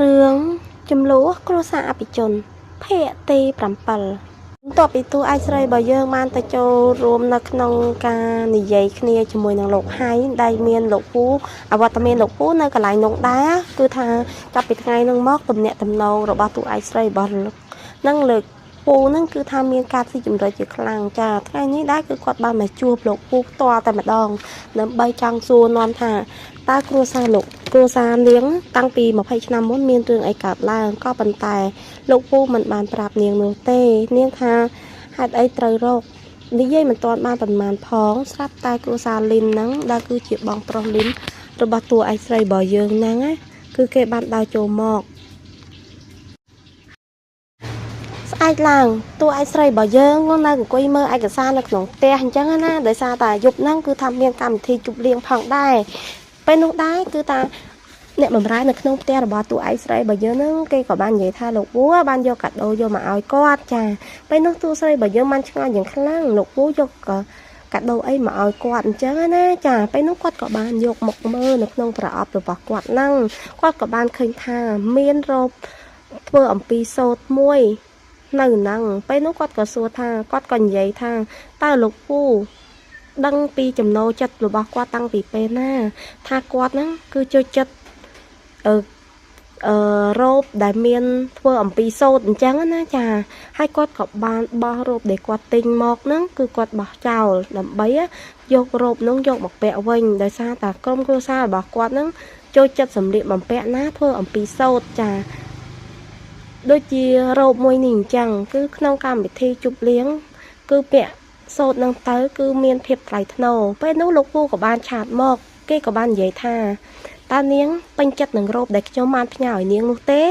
រឿងចំនួនគ្រួសារអភិជនភាគទី7បន្ទាប់ពីតួឯកស្រីរបស់យើងបានទៅចូលរួមនៅក្នុងការនិយាយគ្នាជាមួយនឹងលោកហៃដែលមានលោកពូអវត្តមានលោកពូនៅកន្លែងនោះដែរគឺថាចាប់ពីថ្ងៃនោះមកទំនាក់ទំនងរបស់តួឯកស្រីរបស់នឹងលើកពូហ្នឹងគឺថាមានការស៊ីជម្រៅជាខ្លាំងចាថ្ងៃនេះដែរគឺគាត់បានមកជួបលោកពូផ្ទាល់តែម្ដងដើម្បីចង់សួរនាំថាតើគ្រួសារលោកគ្រួសារនាងតាំងពី20ឆ្នាំមុនមានរឿងអីកើតឡើងក៏ប៉ុន្តែលោកពូមិនបានប្រាប់នាងនោះទេនាងថាហេតុអីត្រូវរកនិយាយមិនទាន់បានប៉ុន្មានផងស្រាប់តែគ្រួសារលីនហ្នឹងដែលគឺជាបងប្រុសលីនរបស់តួឯកស្រីរបស់យើងហ្នឹងណាគឺគេបានដើរចូលមកស្អែកឡើងតួឯកស្រីរបស់យើងនៅអង្គុយមើលឯកសារនៅក្នុងផ្ទះអញ្ចឹងណាដោយសារតែយប់ហ្នឹងគឺថាមានកម្មវិធីជប់លៀងផងដែរពេលនោះដែរគឺថាអ្នកបម្រើនៅក្នុងផ្ទះរបស់តួឯកស្រីរបស់យើងហ្នឹងគេក៏បាននិយាយថាលោកពូបានយកកាដូយកមកឲ្យគាត់ចាពេលនោះតួស្រីរបស់យើងបានឆ្ងល់យ៉ាងខ្លាំងលោកពូយកកាដូអីមកឲ្យគាត់អញ្ចឹងណាចាពេលនោះគាត់ក៏បានយកមកមើលនៅក្នុងប្រអប់របស់គាត់ហ្នឹងគាត់ក៏បានឃើញថាមានរ៉ូបធ្វើអំពីសូត្រមួយនៅហ្នឹងពេលនោះគាត់ក៏សួរថាគាត់ក៏និយាយថាតើលោកពូដឹងពីចំណូលចិត្តរបស់គាត់តាំងពីពេលណាថាគាត់ហ្នឹងគឺចូលចិត្តអឺអឺរ៉ូបដែលមានធ្វើអំពីសូត្រអញ្ចឹងណាចាហើយគាត់ក៏បានបោះរ៉ូបដែលគាត់ទិញមកហ្នឹងគឺគាត់បោះចោលដើម្បីយករ៉ូបហ្នឹងយកមកពាក់វិញដោយសារតែក្រុមគ្រួសាររបស់គាត់ហ្នឹងចូលចិត្តសម្លៀកបំពាក់ណាធ្វើអំពីសូត្រចាដូចជារ៉ូបមួយនេះអញ្ចឹងគឺក្នុងកម្មវិធីជប់លៀងគឺពាក់សូត្រនឹងទៅគឺមានភាពថ្លៃថ្នូរពេលនោះលោកពូក៏បានឆាតមកគេក៏បាននិយាយថាតើនាងពេញចិត្តនឹងរ៉ូបដែលខ្ញុំបានផ្ញើឲ្យនាងនោះទេ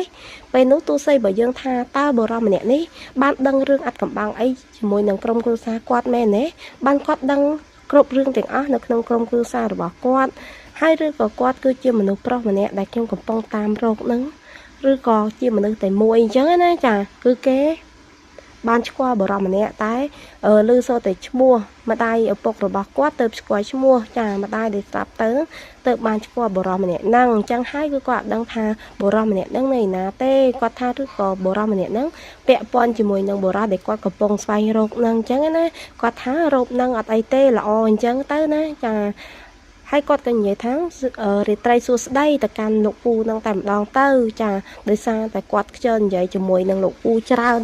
ពេលនោះទូសីបើយើងថាតើបុរសម្នាក់នេះបានដឹងរឿងអាត់កំបាំងអីជាមួយនឹងក្រុមគ្រួសារគាត់មែនទេបានគាត់ដឹងគ្រប់រឿងទាំងអស់នៅក្នុងក្រុមគ្រួសាររបស់គាត់ហើយឬក៏គាត់គឺជាមនុស្សប្រុសម្នាក់ដែលខ្ញុំកំពុងតាមរកនឹងឬក៏ជាមនុស្សតែមួយអញ្ចឹងណាចាគឺគេបានស្គាល់បុរសម្នាក់តែឮសូរតែឈ្មោះម្ដាយឪពុករបស់គាត់ទៅស្គាល់ឈ្មោះចាម្ដាយដែលស្លាប់ទៅទៅបានស្គាល់បុរសម្នាក់ហ្នឹងអញ្ចឹងហើយគឺគាត់អត់ដឹងថាបុរសម្នាក់ហ្នឹងនៅឯណាទេគាត់ថាឬក៏បុរសម្នាក់ហ្នឹងពាក់ព័ន្ធជាមួយនឹងបុរសដែលគាត់កំពុងស្វែងរកហ្នឹងអញ្ចឹងណាគាត់ថារោគហ្នឹងអត់អីទេល្អអញ្ចឹងទៅណាចាហើយគាត់ក៏និយាយថារាត្រីសួស្តីទៅកាន់លោកពូនឹងតែម្ដងទៅចាដោយសារតែគាត់ខ្ជិលនិយាយជាមួយនឹងលោកពូច្រើន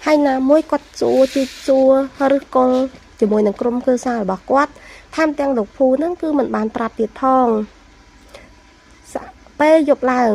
ហើយណាមួយគាត់សួរជីសួរឬកុលជាមួយនឹងក្រុមគ្រួសាររបស់គាត់ថែមទាំងលោកពូនឹងគឺមិនបានប្រាប់ទៀតផងពេលយប់ឡើង